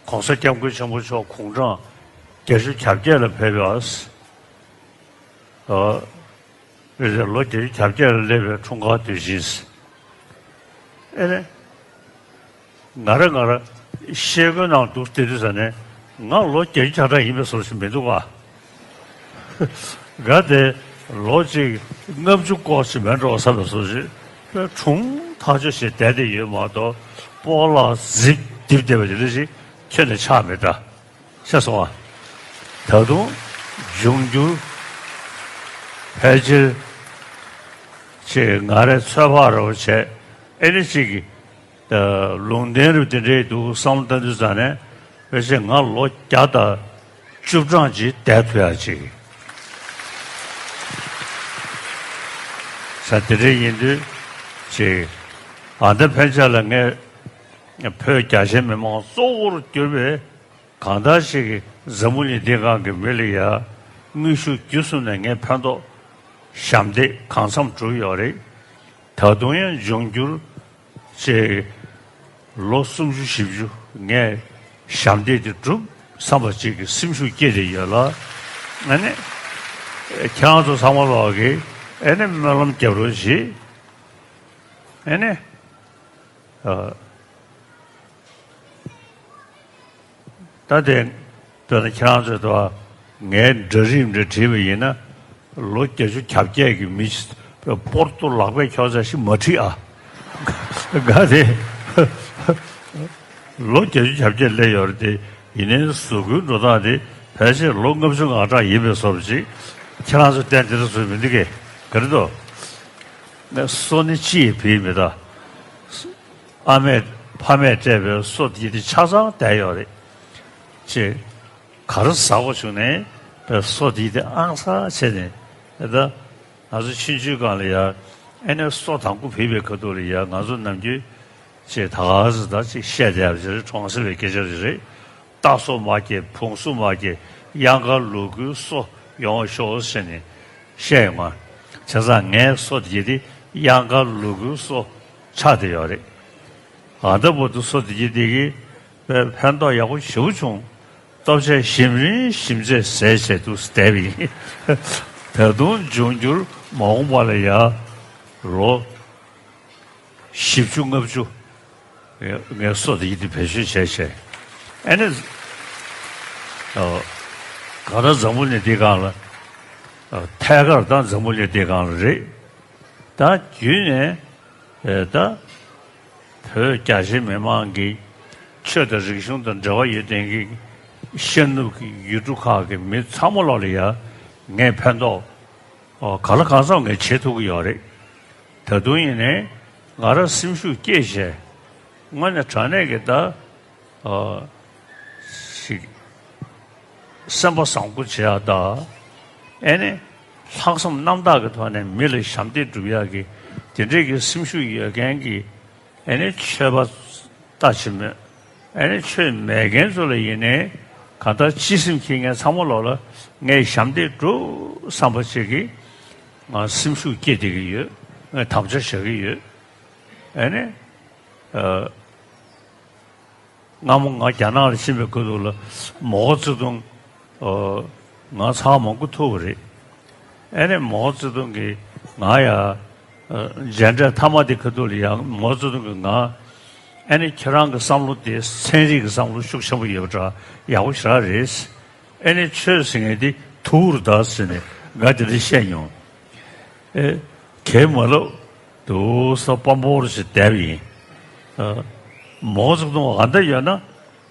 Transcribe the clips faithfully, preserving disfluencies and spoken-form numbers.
༸གོང་ས་༸སྐྱབས་མགོན་ཆེན་པོ་མཆོག་དགུང་གྲངས་བརྒྱད་ཅུ་གྱ་བརྒྱད་ལ་ཕེབས་པ། ཨ། རེད་རེད། ལོ་བརྒྱད་ཅུ་གྱ་བརྒྱད་ལ་སླེབས་པའི་འཁྲུངས་སྐར་དུས་ཆེན། ཨེ་རེད། ང་རང་ང་རང་ཤེལ་སྒོའི་ནང་འདུག་བལྟས་དུས་ཙ་ནས་ང་ལོ་བརྒྱད་ཅུ་གྱ་གྲངས་ཡིན་པའི་བཟོ་ཞིག་མི་འདུག་ག་ག་དེ་ལོ་གཅིག་ལྔ་བཅུ་སྐོར་ཞིག་མེད་འགྲོ་བསམ་པའི་བཟོ་ཞིག་གྲུང་ཐག་ཆོད་ཞིག་བསྡད་དེ་ཡོད་མ་གཏོགས། སྤོ་ལགས་རྫིག་རྡིབ་བསྡད་པ་དེ་འདྲ་ཞིག་ཁྱོན་ནས་ཆགས་མེད་ད། ཤེས་སོང་ཨ། ད་དུང་འབྱུང་འགྱུར་ཕལ་ཆེར་ཅིག་ང་རའི་ཚོད་དཔག་རེ་བ་བྱས། ཨེ་ནི་ཅིག་གི་ལུང་བསྟན་རེ་དེ་འདྲའི་འདུག་བསམ་བློ་བཏང་དུས་ཙ་ནས། ཕལ་ཆེར་ང་ལོ་བརྒྱ་དང་བཅུ་གྲངས་ཅིག་བསྡད་ཐུབ་ཡ་ཅིག་ས་དེ་འདྲ་ཡིན་དུས་ཅིག་ཨ། ད་ཕན་ཆད་ལ་ངས་བོད་རྒྱ་ཆེའི་མི་མང་གཙོ་བོར་གྱུར་པའི་གང་ལྟར་ཞིག་གིས་འཛམ་བུ་གླིང་འདིའི་སྒང་གི་མི་ལ་ཡ་དངོས་ཤུགས་བརྒྱུད་གསུམ་ནས་ངས་ཕན་ཐོགས་ཞབས་འདེགས་གང་འཚམ་བསྒྲུབས་ཡོད་རེད། ད་དུང་ཡང་འབྱུང་འགྱུར་ཅིག་ལོ་སུམ་ཅུ་བཞི་བཅུ་ངས་ཞབས་འདེགས་དེ་བསྒྲུབ་བསམ་པ་ཅིག་གི་སེམས་ཤུགས་སྐྱེས་བསྡད་ཡོད་ལ། ཨ་ནི་ཁྱེད་རང་ཚོ་ཚང་མ་ལོག་གིས་ཨ་ནི་སྨོན་ལམ་རྒྱབ་རོགས་གྱིས། ཨ་ནི། ཨ། ད་དེ། དཔེར་ན་ཁྱེད་རང་ཚོས་དོ། ངའི་འདྲ་རིམ་འདྲ་བྲིས་པ་ཡིན་ན། ལོ་བརྒྱད་ཅུ་གྱ་བརྒྱད་ཀྱི་མི་ཞིག་པོར་ཏོ་ལག་པས་ཁྱོག་ཚད་ཞིག་མ་བྲིས་ཨ། ག་དེ། ལོ་བརྒྱད་ཅུ་གྱ་བརྒྱད་སླེབས་ཡོད་རེད་དེ། ཡིན་ནའི་གཟུགས་པོའི་འགྲོ་སྟངས་དེ་ཕལ་ཆེར་ལོ་ལྔ་བཅུ་ང་གྲངས་ཡིན་པའི་བཟོ་འདྲ་ཅིག་ཁྱེད་རང་ཚོས་བསྟན་དེ་འདྲ་བཟོས་མི་འདུག་གས། ག་རེ་འདུག་ནས་སོ་ནི་ཅི་ཡིས་བིས་མི་ད། ཨ་མས་ཕ་མས་སྤྲད་པའི་སོ་དེ་དེ་ཆ་ཚང་བསྡད་ཡོད་རེད། ཅེས། ག་རེ་ཟ་དགོས་བྱུང་ནས་པའི་སོ་དེ་དེ་ཨང་ས་བྱས་ནས་ད། ང་ཚོ་ཆུང་ཆུང་སྒང་ལ་ཡ། ཨེ་ནས་སོ་དང་པོ་བིས་པའི་ཁ་ཐུག་ལ་ཡ་ང་ཚོ་ནམ་རྒྱུན་ཅེས་ད་ག་ཟེ་ད་ཅིག་བཤད་བསྡད་ཡ་ཅིག་རེད། གྲོང་གསེབ་པའི་སྐད་ཆ་ཅིག་རེད། རྟ་སོ་མ་སྐྱེས། བོང་སོ་མ་སྐྱེས། གཡང་དཀར་ལུ་གུའི་སོ་ཡོང་ཤོག་ཟེར་ནས་བཤད་ཡོང་ང་། བྱས་ཙང་ངའི་སོ་དེ་གྱད་དེ་གཡང་དཀར་ལུ་གུའི་སོ་ཆགས་བསྡད་ཡོད་རེད། ཨ། ད་བར་དུ་སོ་དེ་གྱད་དེ་གིས་ཕན་ཐོགས་ཡག་པོ་ཞེ་པོ་བྱུང་། ལྟོ་ཆས་ཞིམ་རིམ་ཞིམ་ཚད་ཟས་བྱས་འདུག་བསྡད་པ་ཡིན། ད་དུང་འབྱུང་འགྱུར་མ་འོངས་པ་ལ་ཡ་ལོ་བཞི་བཅུ་ལྔ་བཅུ། ངའི་སོ་དེ་གྱད་དེ་བེད་སྤྱོད་བྱས་བྱས། ཨ་ནི། ཨ། གང་ལྟར་འཛམ་བུ་གླིང་འདིའི་སྒང་ལ། ཨ། ཐད་ཀར་ད་འཛམ་བུ་གླིང་འདིའི་སྒང་ལ་རེད། ད་བརྒྱུད་ནས། ཨ། ད་བོད་རྒྱ་ཆེའི་མི་མང་གིས་ཆོས་དང་རིག་གཞུང་དང་འབྲེལ་བ་ཡོད་མཁན་གྱི་ཤར་ནུབ་ཀྱི་ཡུལ་གྲུ་ཁག་གི་མི་ཚང་མ་ལོག་ལ་ཡ་ངས་ཕན་ཐོགས། ཨོ། གང་ལ་གང་འཚམ་ངས་བྱེད་ཐུབ་ཀྱི་ཡོད་རེད། ད་དུང་ཡིན་ནའི་ང་རང་སེམས་ཤུགས་སྐྱེད་བྱས། དངོས་གནས་དྲང་གནས་ཀྱི་ད། ཨོ། ཞིག་སེམས་པ་བཟང་པོ་བྱེད་ཡག་ད། ཨེ་ནི། ལྷག་བསམ་རྣམ་དག་གི་ཐོག་ནས་མི་ལ་ཞབས་འདེགས་སྒྲུབ་ཡག་གི་དེ་འདྲས་ཀྱི་སེམས་ཤུགས་ཡོད་མཁན་གྱི། ཨེ་ནི་ཆོས་པ་ལྟ་ཅི་སྨོས། ཨེ་ནི་ཆོས་མེད་མཁན་ཚོ་ལ་ཡིན་ནའི་གང་ལྟར་སྤྱི་སེམས་འཁྱེར་མཁན་ཚང་མ་ལོག་ལ་ངས་ཞབས་འདེགས་སྒྲུབ་བསམ་པ་ཅིག་གིས་ང་སེམས་ཤུགས་སྐྱེད་བསྡད་ཀྱི་ཡོད། ངས་དམ་བཅའ་བཞག་གི་ཡོད། ཨེ་ནི། ཨ། སྔ་མོ་ང་རྒྱ་ནག་ལ་ཕྱིན་པའི་སྐབས་དུས་ལ་མའོ་ཙེ་ཏུང་། ཨ། ང་ཚར་མང་པོ་ཐུག་པ་རེད། ཨེ་ནི་མའོ་ཙེ་ཏུང་གིས་ང་ཡ། ཨ། མཇལ་འཕྲད་མཐའ་མ་དེ་ཁ་ཐུག་ལ་ཡ་མའོ་ཙེ་ཏུང་གིས་ང་། ཨེ་ནི་ཁྱེད་རང་གི་བསམ་བློ་དེ་ཚན་རིག་གི་བསམ་བློ་ཤུགས་ཆེན་པོ་ཡོད་པ་འདྲ། ཡག་པོ་ཞེ་དྲག་རེད། ཨེ་ནི་ཆོས་ཟེར་མཁན་དེ་ཐུར་ད་ཟེར་ནས་ང་དེ་འདྲ་བཤད་མྱོང་། ཨེ། གས་མ་ལབ། དུ་ས་སྤམ་པོར་ཞིག་བསྡད་པ་ཡིན། ཨ། མའོ་ཙེ་ཏུང་ཨ་འདྲ་ཡོད་ན།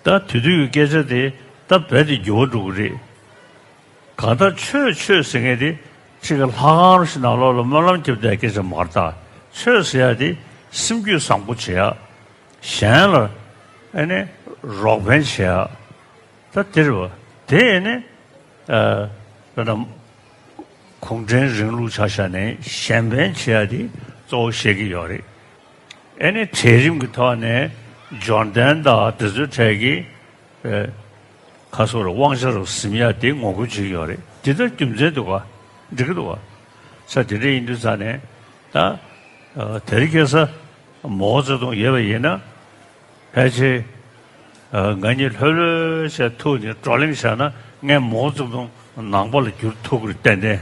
ད་དེ་དུས་ཀྱི་སྐད་ཆ་དེ་ད་རྦད་དེ་འགྱུར་བ་འགྲོ་གི་རེད། གང་ལྟར་ཆོས་ཆོས་ཟེར་མཁན་དེ་གཅིག་གི་ལྷ་ཁང་ཞིག་ནང་ལོགས་ལ་སྨོན་ལམ་རྒྱབ་བསྡད་སྐད་ཆ་མ་རེད་ད། ཆོས་ཟེར་ཡ་དེ་སེམས་རྒྱུད་བཟང་པོ་བྱེད་ཡ། གཞན་ལ་ཨེ་ནི་རོགས་ཕན་བྱེད་ཡ། ད་དེ་རེད་བ། དེ་ཨེ་ནི། ཨ། དཔེར་ན། གུང་ཁྲན་རིང་ལུགས་ཆ་བཞག་ནས་གཞན་ཕན་བྱེད་ཡ་དེ་གཙོ་བོ་བཤད་ཀྱི་ཡོད་རེད། ཨེ་ནི་གྲལ་རིམ་གྱི་ཐོག་ནས་འབྱོར་ལྡན་དང་དེ་ཚོའི་གྲས་ཀྱི། ཨེ། ཁ་སོ་རུ་དབང་ཆ་རུ་ཟིན་ཡ་དེ་ངོ་རྒོལ་བྱེད་ཀྱི་ཡོད་རེད། དེ་ལྟར་རྒྱུ་མཚན་འདུག་ག་འགྲིག་གི་འདུག་ག་ས་དེ་འདྲ་ཡིན་དུས་ཙ་ནས་ད། ཨ། དེ་རིང་ཁ་སང་མའོ་ཙེ་ཏུང་ཡོད་པ་ཡིན་ན། ཕལ་ཆེར་ ང་གཉིས་ལྷོད་ལྷོད་བྱས་ཐུག་ནས་བགྲོ་གླེང་བྱས་ན་ངས་མའོ་ཙེ་ཏུང་ནང་པ་ལ་འགྱུར་ཐུབ་ཀྱི་རེད་ཏན་ཏན།